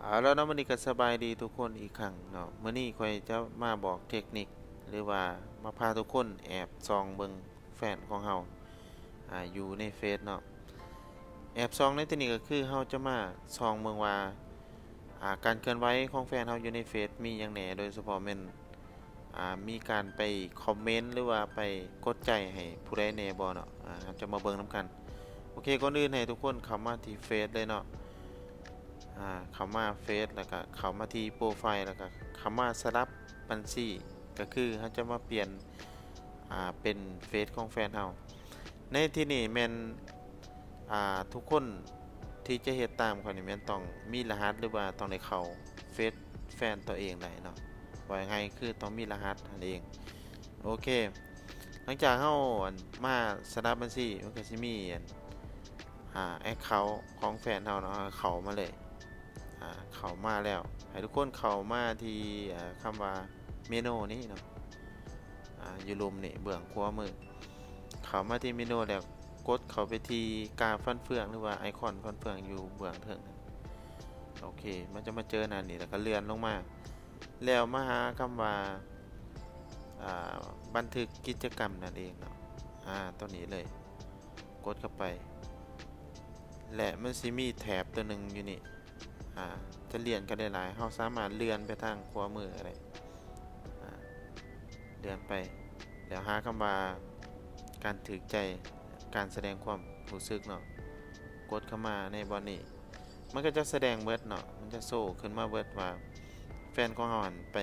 ເອົາລະເນາະ ມື້ນີ້ກໍສະບາຍດີທຸກຄົນອີກຄັ້ງເນາະ. ມື້ນີ້ຂ້ອຍຈະມາບອກເທັກນິກ ຫຼືວ່າມາພາທຸກຄົນແອບສ່ອງເບິ່ງແຟນຂອງເຮົາ ອາ ຢູ່ໃນເຟສເນາະ. ແອບສ່ອງໃນທີ່ນີ້ກໍຄືເຮົາຈະມາສ່ອງເບິ່ງວ່າ ອາ ການເຄື່ອນໄຫວຂອງແຟນເຮົາຢູ່ໃນເຟສມີຫຍັງແດ່ ໂດຍສະເພາະແມ່ນ ອາ ມີການໄປຄອມເມັນ ຫຼືວ່າໄປກົດໃຈໃຫ້ຜູ້ໃດແດ່ບໍ່ເນາະ. ອາ ເຮົາຈະມາເບິ່ງນຳກັນ. ໂອເຄ ກ່ອນອື່ນໃຫ້ທຸກຄົນເຂົ້າມາທີ່ເຟສເລີຍເນາະ. ອາ ເຂົ້າມາເຟສ ແລ້ວກໍເຂົ້າມາທີ່ໂປຣໄຟ ແລ້ວກໍເຂົ້າມາສະດັບບັນຊີ ກໍຄືເຮົາຈະມາປ່ຽນ ອາ ເປັນເຟສຂອງແຟນເຮົາ. ໃນທີ່ນີ້ແມ່ນ ອາ ທຸກຄົນທີ່ຈະເຮັດຕາມຂ້ອຍນີ້ແມ່ນຕ້ອງມີລະຫັດ ຫຼືວ່າຕ້ອງໄດ້ເຂົ້າເຟສແຟນຕົວເອງໄດ້ເນາະ. ເວົ້າງ່າຍໆຄືຕ້ອງມີລະຫັດຫັ້ນເອງ. ໂອເຄ ຫຼັງຈາກເຮົາ ອັນ ມາສະດັບບັນຊີ ມັນກໍຊິມີ ອັນ ອາ ແອັກເຄົາຂອງແຟນເຮົາເນາະ, ເຮົາເຂົ້າມາເລີຍ ອາ ເຂົ້າມາແລ້ວ ໃຫ້ທຸກຄົນເຂົ້າມາທີ່ ອາ ຄຳວ່າເມນູນີ້ເນາະ, ອາ ຢູ່ລຸ່ມນີ້ເບື້ອງຂວາມື. ເຂົ້າມາທີ່ເມນູແລ້ວ ກົດເຂົ້າໄປທີ່ກາຟັນເຟືອງ ຫຼືວ່າໄອຄອນຟັນເຟືອງຢູ່ເບື້ອງເທິງ. ໂອເຄ ມັນຈະມາເຈີໜ້ານີ້ ແລ້ວກໍເລື່ອນລົງມາ ແລ້ວມາຫາຄຳວ່າ ອາ ບັນທຶກກິດຈະກຳນັ້ນເອງເນາະ. ອາ ຕົວນີ້ເລີຍ ກົດເຂົ້າໄປ ແລະ ມັນຊິມີແຖບຕົວໜຶ່ງຢູ່ນີ້ ອາ ຈະເລື່ອນກໍໄດ້ຫຼາຍ ເຮົາສາມາດເລື່ອນໄປທາງຂວາມືກໍໄດ້. ອາ ເລື່ອນໄປ ແລ້ວຫາຄຳວ່າ ການຖືກໃຈ ການສະແດງຄວາມຮູ້ສຶກເນາະ. ກົດເຂົ້າມາໃນບ່ອນນີ້ ມັນກໍຈະສະແດງເບິດເນາະ, ມັນຈະໂຊຂຶ້ນມາເບິດວ່າ ແຟນຂອງເຮົາຫັ້ນໄປ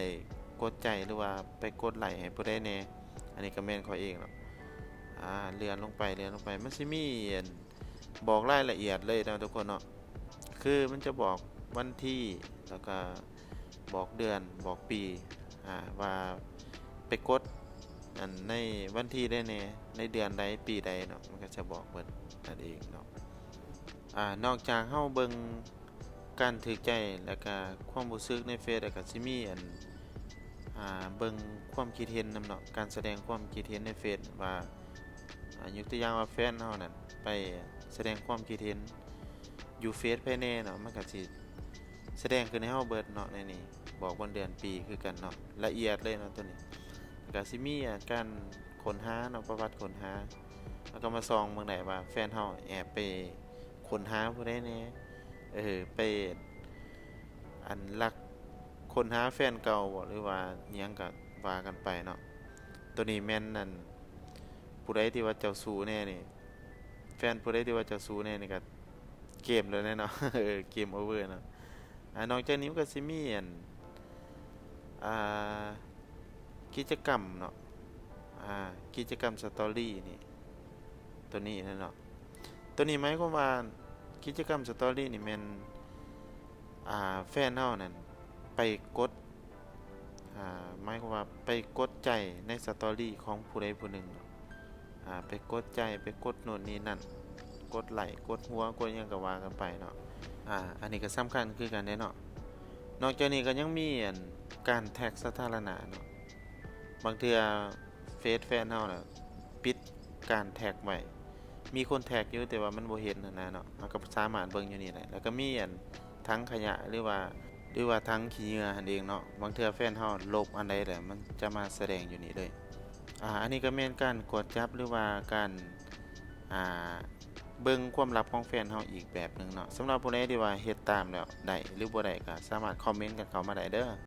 ກົດໃຈ ຫຼືວ່າໄປກົດໄລ້ໃຫ້ຜູ້ໃດແດ່. ອັນນີ້ກໍແມ່ນຂ້ອຍເອງເນາະ. ອາ ເລື່ອນລົງໄປ ເລື່ອນລົງໄປ ມັນຊິມີ ອັນ ບອກລາຍລະອຽດເລີຍເນາະທຸກຄົນເນາະ, ຄືມັນຈະບອກວັນທີ ແລ້ວກໍບອກເດືອນ ບອກປີ ອາ ວ່າໄປກົດ ອັນ ໃນວັນທີໃດແດ່ ໃນເດືອນໃດ ປີໃດເນາະ, ມັນກໍຈະບອກເບິດນັ້ນເອງເນາະ. ອາ ນອກຈາກເຮົາເບິ່ງການຖືກໃຈ ແລ້ວກະຄວາມຮູ້ສຶກໃນເຟສ ແລ້ວກະຊິມີ ອັນ ອາ ເບິ່ງຄວາມຄິດເຫັນນຳເນາະ, ການສະແດງຄວາມຄິດເຫັນໃນເຟສວ່າ ອາ ຍົກຕົວຢ່າງວ່າແຟນເຮົານັ້ນໄປສະແດງຄວາມຄິດເຫັນຢູ່ເຟສໃຜແດ່ເນາະ, ມັນກະຊິສະແດງຂຶ້ນໃຫ້ເຮົາເບິດເນາະ. ໃນນີ້ບອກວັນເດືອນປີຄືກັນເນາະ, ລະອຽດເລີຍເນາະຕົວນີ້. ແລ້ວກະຊິມີ ອາ ການຄົ້ນຫາເນາະ, ປະຫວັດຄົ້ນຫາ ເຮົາກໍມາສ່ອງເບິ່ງໄດ້ວ່າແຟນເຮົາແອບໄປ ຄົ້ນຫາຜູ້ໃດແດ່ ເອີ ໄປ ອັນ ລັກຄົ້ນຫາແຟນເກົ່າບໍ ຫຼືວ່າຫຍັງກໍວ່າກັນໄປເນາະ. ໂຕນີ້ແມ່ນ ອັນ ຜູ້ໃດທີ່ວ່າເຈົ້າຊູ້ແດ່ນີ້ ແຟນຜູ້ໃດທີ່ວ່າເຈົ້າຊູ້ແດ່ນີ້ກໍເກມແລ້ວແຫຼະເນາະ, ເກມໂອເວີເນາະ. ອາ ນອກຈາກນີ້ມັນກໍຊິມີ ອັນ ອາ ກິດຈະກຳເນາະ, ອາ ກິດຈະກຳສະຕໍຣີນີ້ ໂຕນີ້ແຫຼະເນາະ. ໂຕນີ້ໝາຍຄວາມວ່າ ກິດຈະກຳສະຕໍຣີນີ້ແມ່ນ ອາ ແຟນເຮົານັ້ນໄປກົດ ອາ ໝາຍຄວາມວ່າໄປກົດໃຈໃນສະຕໍຣີຂອງຜູ້ໃດຜູ້ໜຶ່ງເນາະ, ອາ ໄປກົດໃຈ ໄປກົດໂນ່ນນີ້ນັ້ນ ກົດໄລ້ ກົດຫົວ ກົດຫຍັງກໍວ່າກັນໄປເນາະ. ອາ ອັນນີ້ກໍສຳຄັນຄືກັນເດ້ເນາະ. ນອກຈາກນີ້ກໍຍັງມີ ອັນ ການແທັກສາທາລະນະເນາະ, ບາງເທື່ອເຟສແຟນເຮົານະປິດການແທັກໄວ້ ມີຄົນແທັກຢູ່ ແຕ່ວ່າມັນບໍ່ເຫັນຫັ້ນນະເນາະ, ເຮົາກໍສາມາດເບິ່ງຢູ່ນີ້ໄດ້. ແລ້ວກໍມີ ອັນ ຖັງຂະຫຍະ ຫຼືວ່າ ຫຼືວ່າຖັງຂີ້ເຫຍື້ອຫັ້ນເອງເນາະ, ບາງເທື່ອແຟນເຮົາລົບອັນໃດແລ້ວ ມັນຈະມາສະແດງຢູ່ນີ້ເລີຍ. ອາ ອັນນີ້ກໍແມ່ນການກວດຈັບ ຫຼືວ່າການ ອາ ເບິ່ງຄວາມລັບຂອງແຟນເຮົາອີກແບບໜຶ່ງເນາະ. ສຳລັບຜູ້ໃດທີ່ວ່າເຮັດຕາມແລ້ວໄດ້ ຫຼືບໍ່ໄດ້ ກໍສາມາດຄອມເມັນກັນເຂົ້າມາໄດ້ເດີ້.